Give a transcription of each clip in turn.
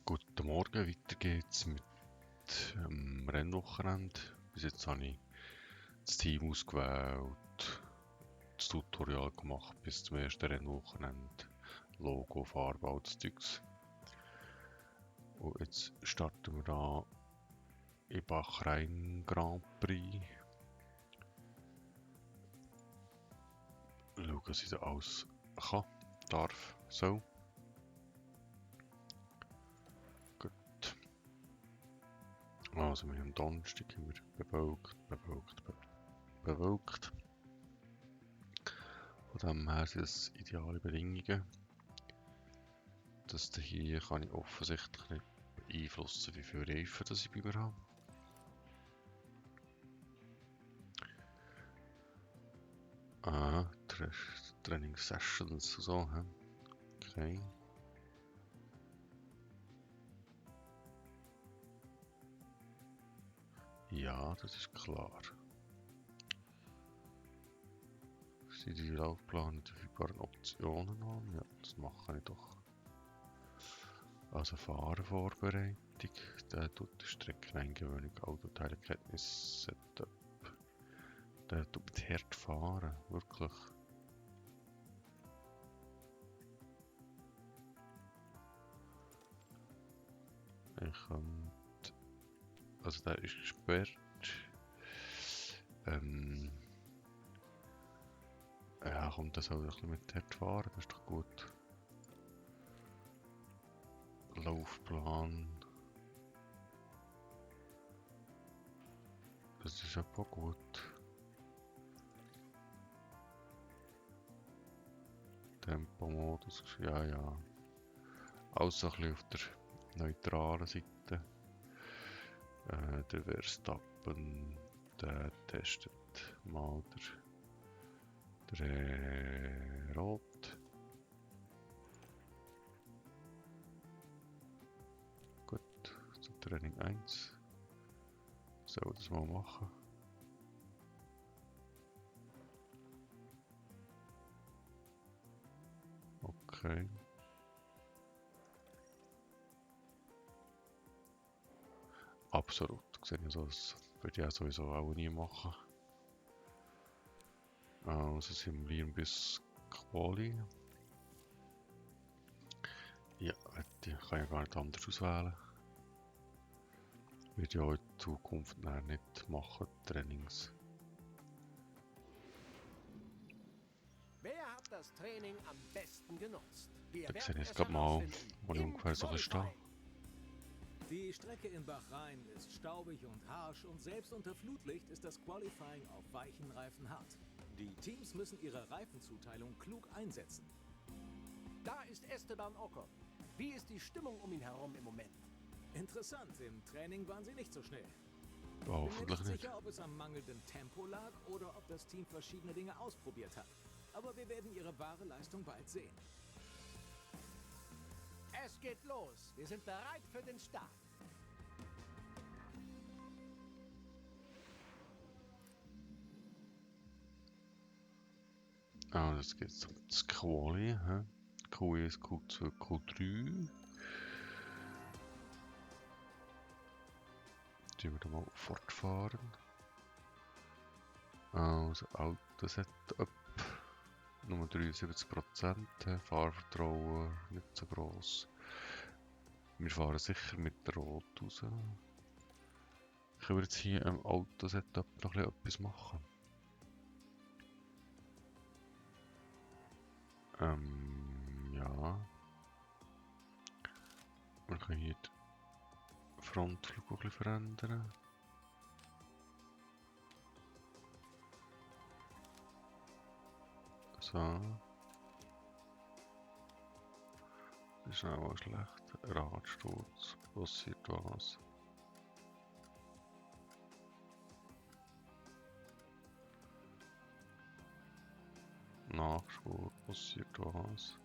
Guten Morgen, weiter geht's mit dem Rennwochenende. Bis jetzt habe ich das Team ausgewählt, das Tutorial gemacht bis zum ersten Rennwochenende, Logo, Farbe, all das Zeugs. Und jetzt starten wir da im Bahrain Grand Prix. Schauen, was ich da alles kann, darf, soll. Also wir haben Donnerstag immer bewölkt. Von dem her sind es ideale Bedingungen. Das hier kann ich offensichtlich nicht beeinflussen, wie viel Reifen das ich bei mir habe. Training Sessions und so. Okay. Ja, das ist klar. Sind die Laufplan die verfügbaren Optionen an? Ja, das mache ich doch. Also Fahrervorbereitung, der tut die Streckeneingewöhnung, Autoteilekenntnis, Setup. Der tut mit Herd fahren, wirklich. Ich könnte... Also der ist gesperrt. Ja, kommt das auch ein bisschen mit Herd fahren, das ist doch gut. Laufplan. Das ist aber gut. Tempomodus, ja. Alles ein bisschen auf der neutralen Seite. Der Verstappen, der testet mal der Rot. Gut, zu Training 1. Soll das mal machen. Okay. Absolut. Also das würde ich auch sowieso auch nie machen. Also simulieren bis Quali. Ja, die kann ich gar nicht anders auswählen. Würde ich auch in Zukunft nicht machen, Trainings. Wer hat das Training am besten genutzt? Da sehe ich jetzt gerade mal, wo ich ungefähr so stehe. Die Strecke in Bahrain ist staubig und harsch und selbst unter Flutlicht ist das Qualifying auf weichen Reifen hart. Die Teams müssen ihre Reifenzuteilung klug einsetzen. Da ist Esteban Ocon. Wie ist die Stimmung um ihn herum im Moment? Interessant, im Training waren sie nicht so schnell. Ich bin mir Hoffentlich nicht nicht. sicher, ob es am mangelnden Tempo lag oder ob das Team verschiedene Dinge ausprobiert hat. Aber wir werden ihre wahre Leistung bald sehen. Es geht los. Wir sind bereit für den Start. Das geht zum Quali. Q1, Q2, Q3. Die wir mal fortfahren. Also Auto-Setup. Nummer 73%. Fahrvertrauen nicht so gross. Wir fahren sicher mit der Rot raus. Können wir jetzt hier im Auto-Setup noch etwas machen? Ja. Wir können hier die Frontflug ein bisschen verändern. So. Das ist auch schlecht. Radsturz. Passiert was? Nachspur. Passiert was?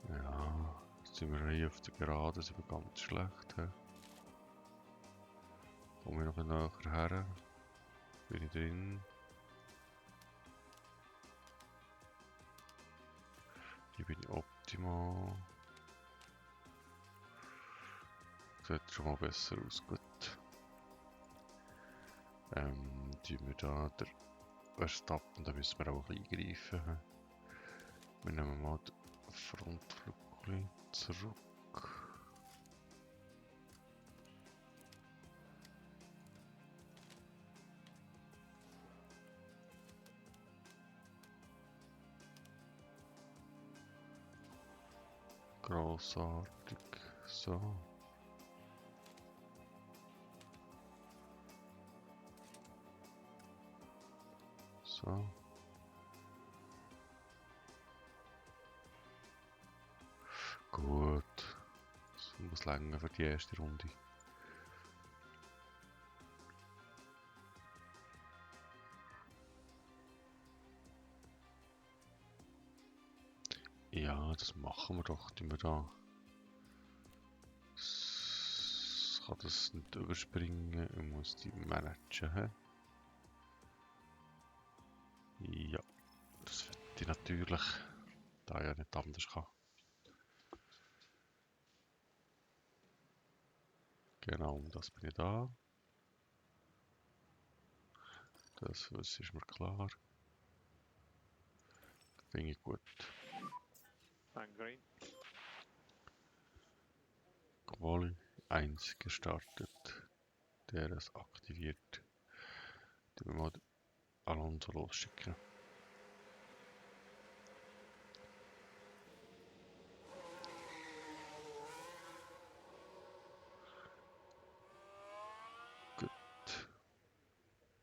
Ja. Jetzt sind wir hier auf der Geraden. Sind wir ganz schlecht. Kommen wir noch näher her. Bin ich drin. Hier bin ich optimal. Sieht schon mal besser aus, gut. Tun wir da den Verstappen, da müssen wir auch ein bisschen eingreifen. Wir nehmen mal den Frontflügel zurück. Grossartig. So. So. Gut. Das muss länger für die erste Runde. Ja, das machen wir doch. Tun wir da. Ich kann das nicht überspringen. Ich muss die managen. Ja, das finde ich natürlich, da ja nicht anders kann. Genau, um das bin ich da. Das ist mir klar. Finde ich gut. Green. Quali 1 gestartet. Der ist aktiviert. Tun wir mal Alonso losschicken. Gut.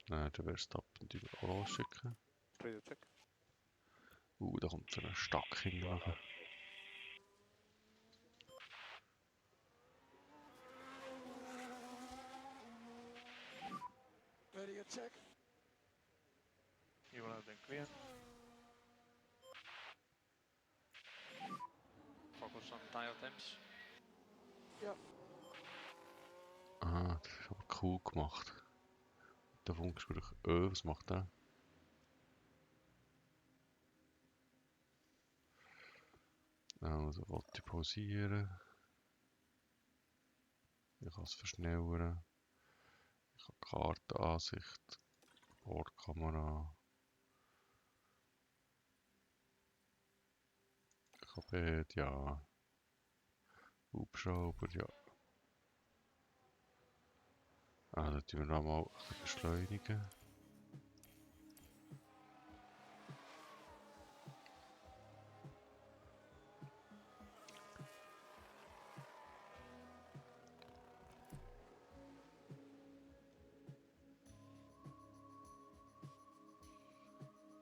Den Verstappen tun wir auch losschicken. Radio check. Da kommt so ein Stack hinten. Radio check. You want to clear. Focus on tire temps. Ah, das ist aber cool gemacht. Der Funkspruch. Was macht der? Also, wollte ich pausieren. Ich kann es verschnellern. Ich habe Kartenansicht. Bordkamera. Ich habe ja. Hubschrauber, ja. Dann tun wir nochmal ein bisschen beschleunigen.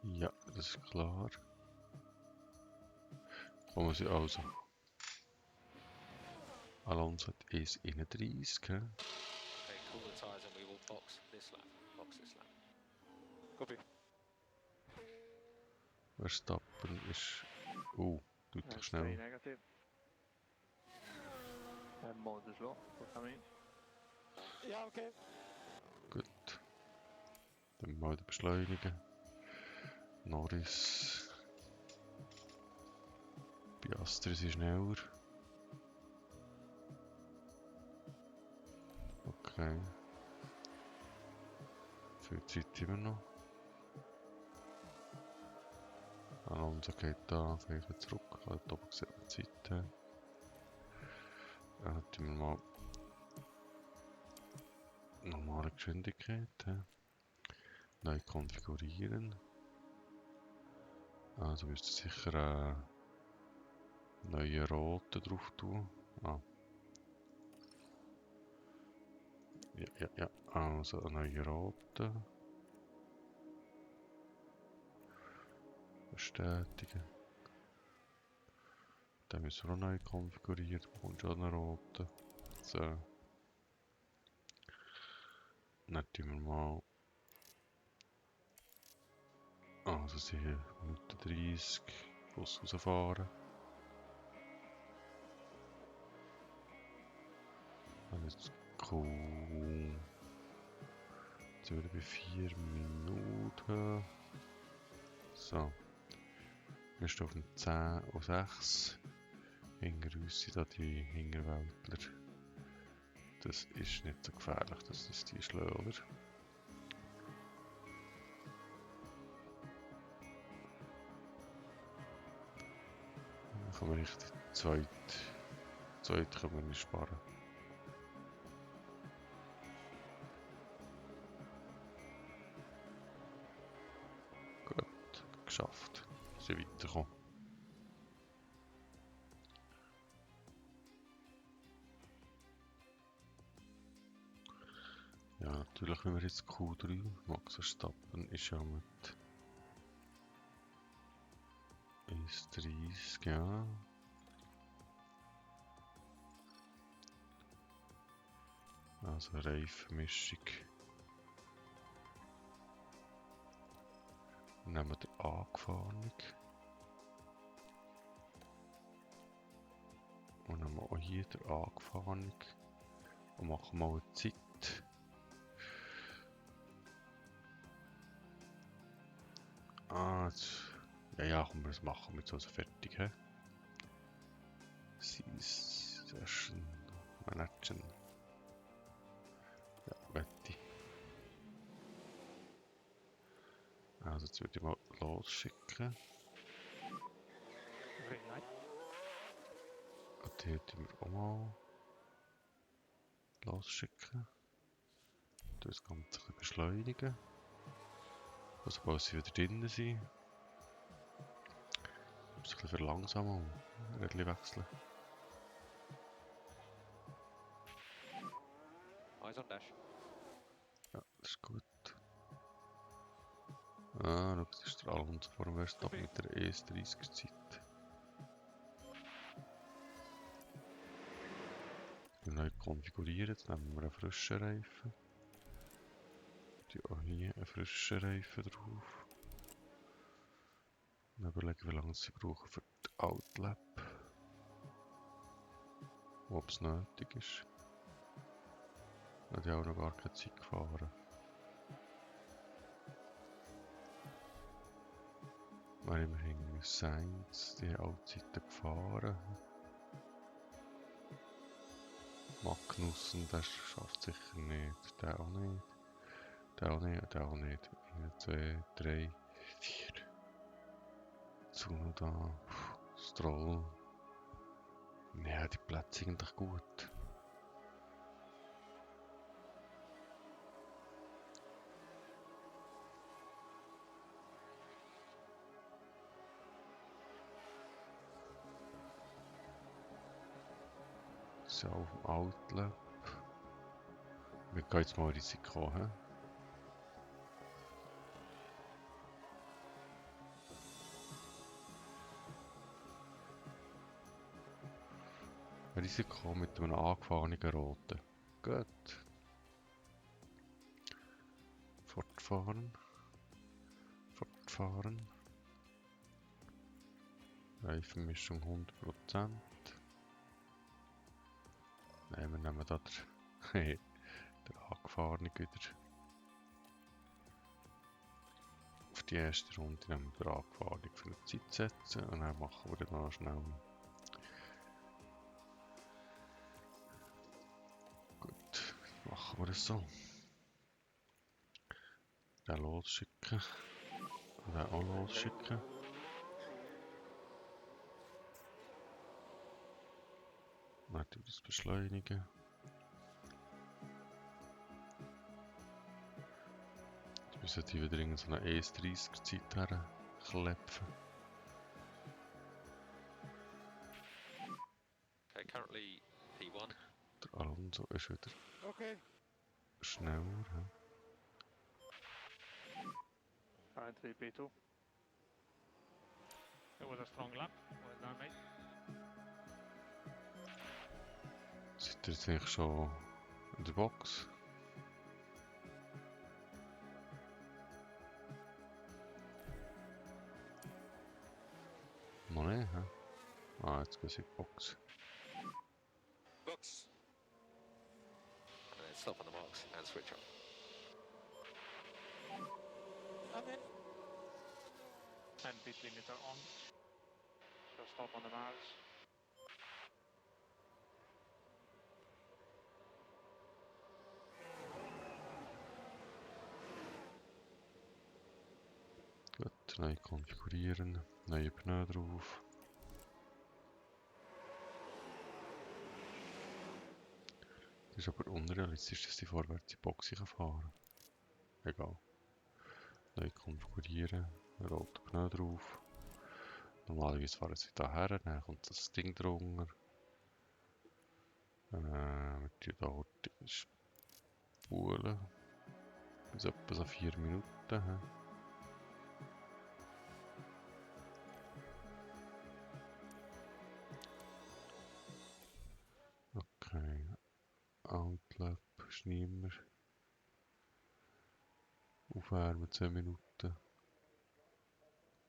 Ja, das ist klar. Kommen Sie also. Alonso hat 1,31. Okay, cool the tyres and we will box this lap. Box this lap. Copy. Verstappen ist. Deutlich Stay schnell. negative. And mode as well for coming. Yeah, okay. Gut. Dann mal wieder beschleunigen. Norris. Piastri sind schneller. Okay. Viel Zeit immer noch. Alonso geht da vielleicht zurück. Halt oben gesehen die Zeit. Dann tun wir mal normale Geschwindigkeit. Neu konfigurieren. Also müsst ihr sicher neue rote drauf tun. Ja. Also eine neue rote. Bestätigen. Dann müssen wir auch neu konfigurieren. Und schon eine rote. So. Dann tun wir mal. Also sie hier Minute 30 plus rausfahren. Dann ist cool. Jetzt sind wir bei 4 Minuten. So. Wir stehen auf dem 10:06. Hinter uns sind da die Hinterwäldler. Das ist nicht so gefährlich, dass das die schlagen, oder? Dann kann man richtig zweit können wir nicht sparen. Gut, geschafft. Sie weiterkommen. Ja, natürlich, wenn wir jetzt Q3, Max Verstappen ist ja mit 1,30, ja. Also Reifenmischung. Nehmen wir den angefahrenen. Und nehmen wir auch hier den angefahrenen. Und machen mal eine Zeit. Ah, jetzt. Ja, komm, das machen wir jetzt also fertig, hä? Session Managen. Ja, wette. Also jetzt würde ich mal losschicken. Green light. Und hier tun wir auch mal losschicken. Das Ganze ein bisschen beschleunigen. Also sobald sie wieder drinnen sind. Ein bisschen verlangsamen und Rädchen wechseln. Eyes on dash. Ja, das ist gut. Ah, schau, das ist der Alonso vor dem Verstappen mit der ES30er Zeit. Neu konfigurieren, jetzt nehmen wir einen frischen Reifen. Die auch hier einen frischen Reifen drauf. Dann überlegen, wie lange sie brauchen für die Outlap. Ob es nötig ist. Dann hat ja auch noch gar keine Zeit gefahren. Wir haben immerhin Sainz, die haben auch Zeiten gefahren. Magnussen, der schafft sicher nicht. Der auch nicht. Der auch nicht, der auch nicht. 1, 2, 3, 4. Tsunoda, Stroll. Ja, die Plätze sind eigentlich gut. So, auf dem Outlap. Wir gehen jetzt mal Risiko, hä? Risiko mit einem angefahrenen Roten. Gut. Fortfahren. Fortfahren. Reifenmischung 100%. Nein, wir nehmen da der angefahrene wieder. Auf die erste Runde nehmen wir den angefahrenen für eine Zeit setzen und dann machen wir dann noch schnell. Gut, machen wir das so. Den losschicken. Und den auch losschicken. Dann tun wir das beschleunigen. Jetzt müssen die wieder in so eine ES30er Zeit herklepfen. Okay, currently P1. Der Alonso ist wieder Okay. schneller. Ja. Currently P2. It was a strong lap. Well done, mate. Seid ihr jetzt eigentlich schon in der Box? Noch nicht, hä? Ah, jetzt gehen sie in die Box. Box. And then stop on the marks and switch on. coming. And bit limiter on. So stop on the marks. Gut, neu konfigurieren, neue Pneu drauf. Das ist aber unrealistisch, dass die vorwärts die Boxen fahren kann. Egal. Neu konfigurieren, rote Pneu drauf. Normalerweise fahren sie hierher, dann kommt das Ding drunter. Wir tun dort spulen. Bis etwa so 4 Minuten. Okay. Outlap ist niemand. Aufwärmen 10 Minuten.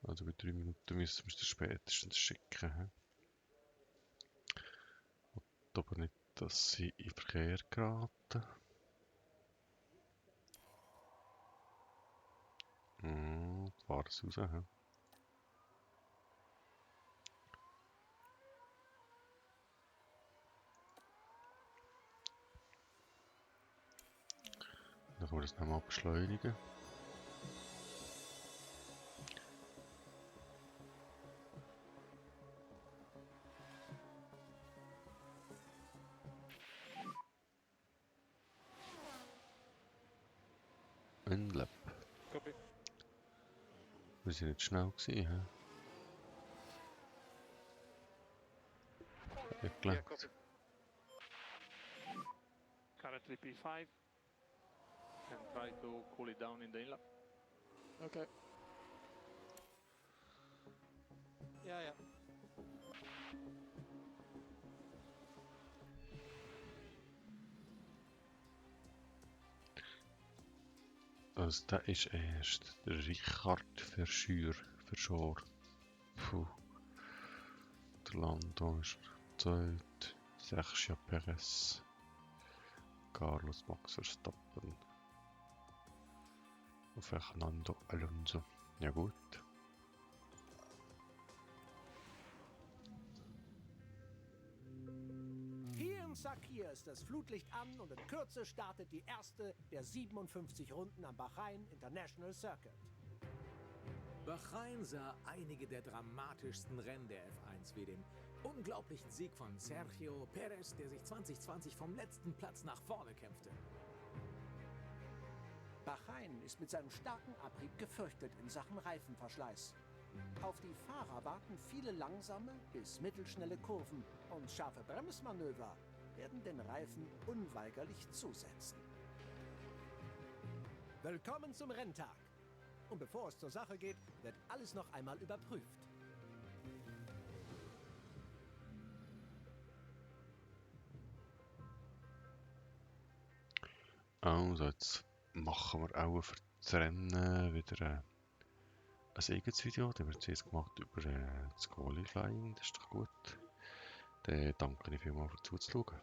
Also bei 3 Minuten müssen wir es spätestens schicken. Und aber nicht, dass sie in Verkehr geraten. Fahren sie raus. Dann können wir das nochmal beschleunigen. Ein Lab. Copy. Wir sind nicht schnell gewesen, Yeah, gelenkt. copy. Currently P5. And try to cool it down in the inlet. Okay. Ja, ja. Also da ist erst der Richard Verschor. Puh. Der Lando ist zweit. Sergio Perez. Carlos Max Verstappen. Und Fernando Alonso. Ja gut. Hier im Sakir ist das Flutlicht an und in Kürze startet die erste der 57 Runden am Bahrain International Circuit. Bahrain sah einige der dramatischsten Rennen der F1 wie den unglaublichen Sieg von Sergio Perez, der sich 2020 vom letzten Platz nach vorne kämpfte. Bahrain ist mit seinem starken Abrieb gefürchtet in Sachen Reifenverschleiß. Auf die Fahrer warten viele langsame bis mittelschnelle Kurven und scharfe Bremsmanöver werden den Reifen unweigerlich zusetzen. Willkommen zum Renntag. Und bevor es zur Sache geht, wird alles noch einmal überprüft. Also jetzt machen wir auch für das Rennen wieder ein eigenes Video. Das haben wir zuerst gemacht über das Qualifying. Das ist doch gut. Dann danke ich vielmals für zuzuschauen.